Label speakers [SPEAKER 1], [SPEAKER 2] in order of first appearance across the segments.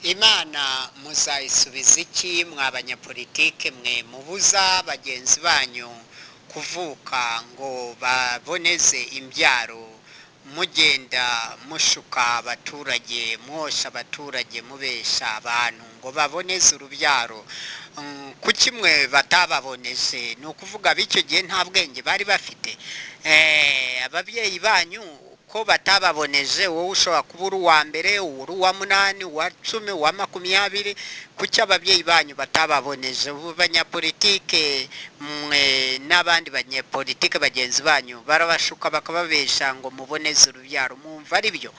[SPEAKER 1] Imana muzayisubiza iki mwa banyapolitike mwe mubuza bagenzi banyu kuvuka ngo baboneze imbyaro, mugenda mushuka abaturage, mwosha abaturage, mubesha abantu ngo baboneze urubyaro? Kuki mwe batababoneje? Ni ukuvuga b'icyo gihe nta bwenge bari bafite? Ababyeyi banyu ko batababoneje, wowe ushobora kuba uri uwa mbere, uri uwa munani, uwa 10, uwa 20, kuki ababyeyi banyu batababoneje? Ubu banyapolitike mwe n'abandi banyepolitike bagenzi banyu barabashuka bakababesha ngo muboneze urubyaro, mwumva ari byo?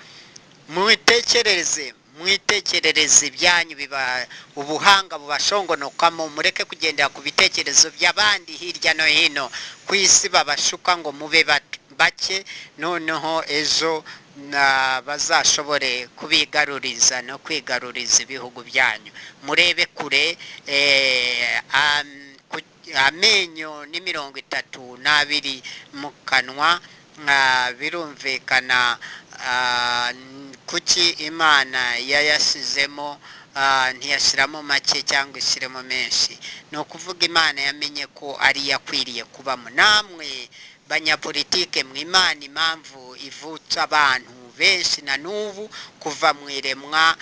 [SPEAKER 1] Mwitekerereze, mwitekerereze ibyanyu, biba ubuhanga bubashongonokamo, mureke kugendera ku bitekerezo by'abandi hirya no hino ku isi babashuka ngo mube bake, noneho ejo bazashobore kubigaruriza no kwigaruriza ibihugu byanyu. Murebe kure, amenyo ni 32 mu kanwa, birumvikana. Kuki Imana yayasizemo, ntiyashyiramo make cyangwa ishyiremo menshi? Ni ukuvuga Imana yamenye ko ari yakwiriye kubamo. Namwe banyapolitike mwe, Imana impamvu ivutsa abantu benshi na n'ubu kuva mu iremwa,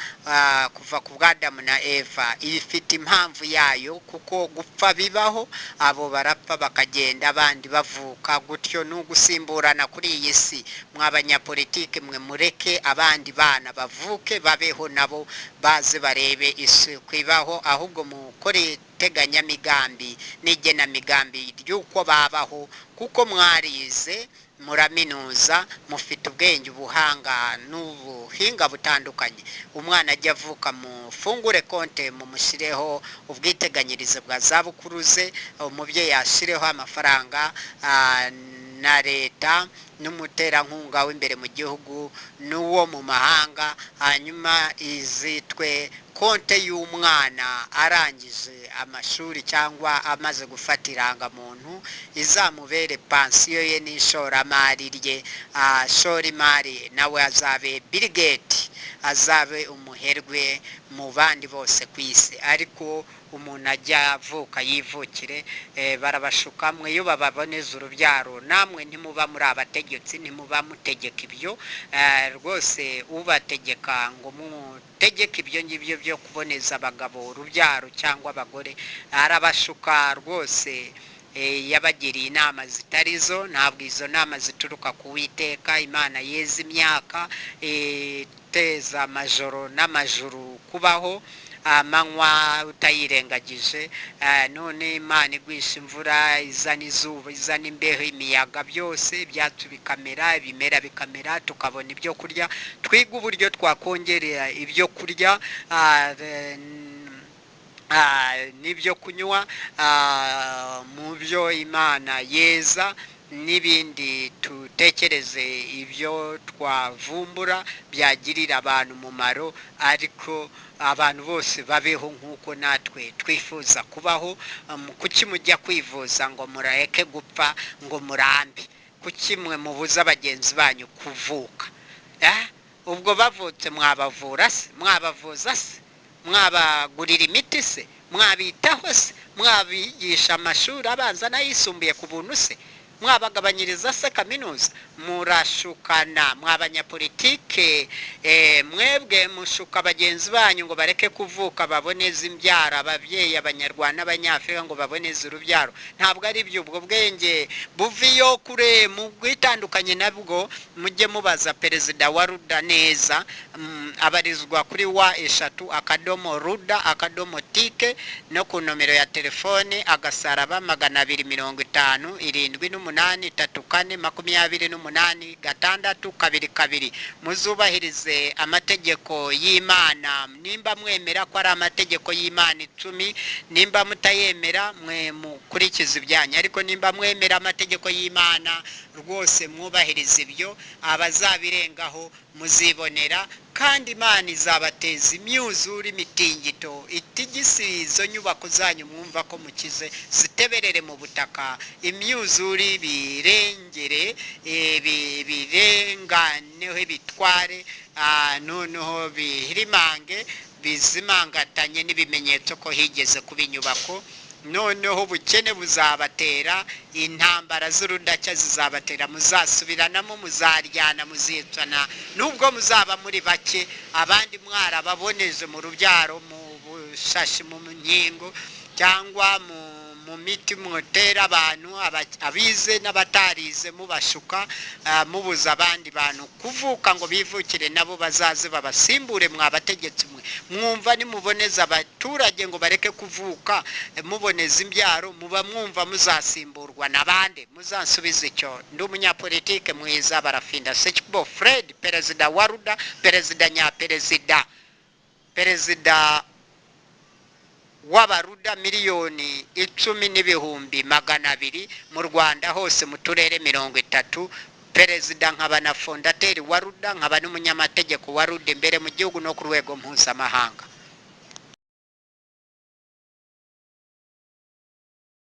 [SPEAKER 1] kuva ku bw'Adamu na Eva, ifite impamvu yayo, kuko gupfa bibaho, abo barapfa bakagenda abandi bavuka gutyo, ni ugusimburana kuri iyi si. Mwa banyapolitike mwe, mureke abandi bana bavuke babeho nabo baze barebe isi uko ibaho, ahubwo mukore iteganyamigambi n'igenamigambi ry'uko babaho, kuko mwarize muraminuza, mufite ubwenge, ubuhanga n'ubuhinga butandukanye. Umwana ajya avuka mufungure konte, mumushyireho ubwiteganyirize bwa zabukuru ze, umubyeyi yashyireho amafaranga, na leta n'umuterankunga w'imbere mu gihugu n'uwo mu mahanga, hanyuma izitwe konte y'umwana arangije amashuri cyangwa amaze gufata irangamuntu, izamubere pansiyo ye n'ishoramari rye, ashora imari nawe azabe Bill Gates, azabe umuherwe mu bandi bose ku isi. Ariko umuntu ajya avuka yivukire, barabashuka mwe iyo bababoneza urubyaro, namwe ntimuba muri abategetsi, ntimuba mutegeka ibyo, rwose ubategeka ngo mutegeke ibyo ngibyo byo kuboneza abagabo urubyaro cyangwa abagore, arabashuka rwose. Yabagiriye inama zitari zo, ntabwo izo nama zituruka ku Uwiteka. Imana yeza imyaka, iteza amajoro n'amajuru kubaho, amanywa utayirengagije. None Imana igwisha imvura, izana izuba, izana imbeho, imiyaga, byose ibyatsi bikamera, ibimera bikamera, tukabona ibyo kurya. Twiga uburyo twakongerera ibyo kurya, n'ibyo kunywa, mu byo Imana yeza, n'ibindi tutekereze ibyo twavumbura byagirira abantu umumaro, ariko abantu bose babeho nk'uko natwe twifuza kubaho. Kuki mujya kwivuza ngo mureke gupfa ngo murambe? Kuki mwe mubuza bagenzi banyu kuvuka? Ubwo bavutse mwabavura se? Mwabavuza se? Mwabagurira imiti se? Mwabitaho se? Mwabigisha amashuri abanza n'ayisumbuye ku buntu se? Mwabagabanyiriza se kaminuza? Murashukana mwa banyapolitike, mwebwe mushuka bagenzi banyu ngo bareke kuvuka baboneze imbyaro, ababyeyi abanyarwanda n'abanyafurika ngo baboneze urubyaro. Ntabwo ari byo, ubwo bwenge buva iyo kure, mu bwitandukanye nabwo. Mujye mubaza perezida wa Ruda neza, abarizwa kuri wa eshatu akadomo ruda akadomo tike, no ku nomero ya telefone agasaraba 250 78 3 4 28 6 2 2. Muzubahirize amategeko y'Imana nimba mwemera ko ari amategeko y'Imana 10, nimba mutayemera mwe Mukurikize ibyanyu, ariko nimba mwemera amategeko y'Imana rwose mwubahiriza ibyo, abazabirengaho muzibonera, kandi Imana izabateza imyuzure, imitingito itigisi izo nyubako zanyu mwumva ko mukize ziteberere mu butaka, imyuzure birengere, birenganeho, bitware, noneho bihirimange, bizimangatanye n'ibimenyetso ko higeze kuba inyubako. Noneho ubukene buzabatera, intambara z'urudacya zizabatera, muzasubiranamo, muzaryana, muzicana, nubwo muzaba muri bake, abandi mwarababoneje mu rubyaro, mu bushashi, mu nkingo cyangwa mu miti mutera abantu, abize n'abatarize, mubashuka, mubuza abandi bantu kuvuka ngo bivukire nabo bazaze babasimbure. Mwabategetsi mwe, mwumva nimuboneza abaturage ngo bareke kuvuka, muboneza imbyaro, muba mwumva muzasimburwa na bande? Muzansubize icyo. Ndi umunyapolitike mwiza, Barafinda Sekikubo Fred, perezida wa RUDA, perezida nyaperezida, perezida w'Abaruda 10,200,000 mu Rwanda hose mu turere 30, perezida nkaba na fondateur wa RUDA, nkaba n'umunyamategeko wa RUDA imbere mu gihugu no ku rwego mpuzamahanga.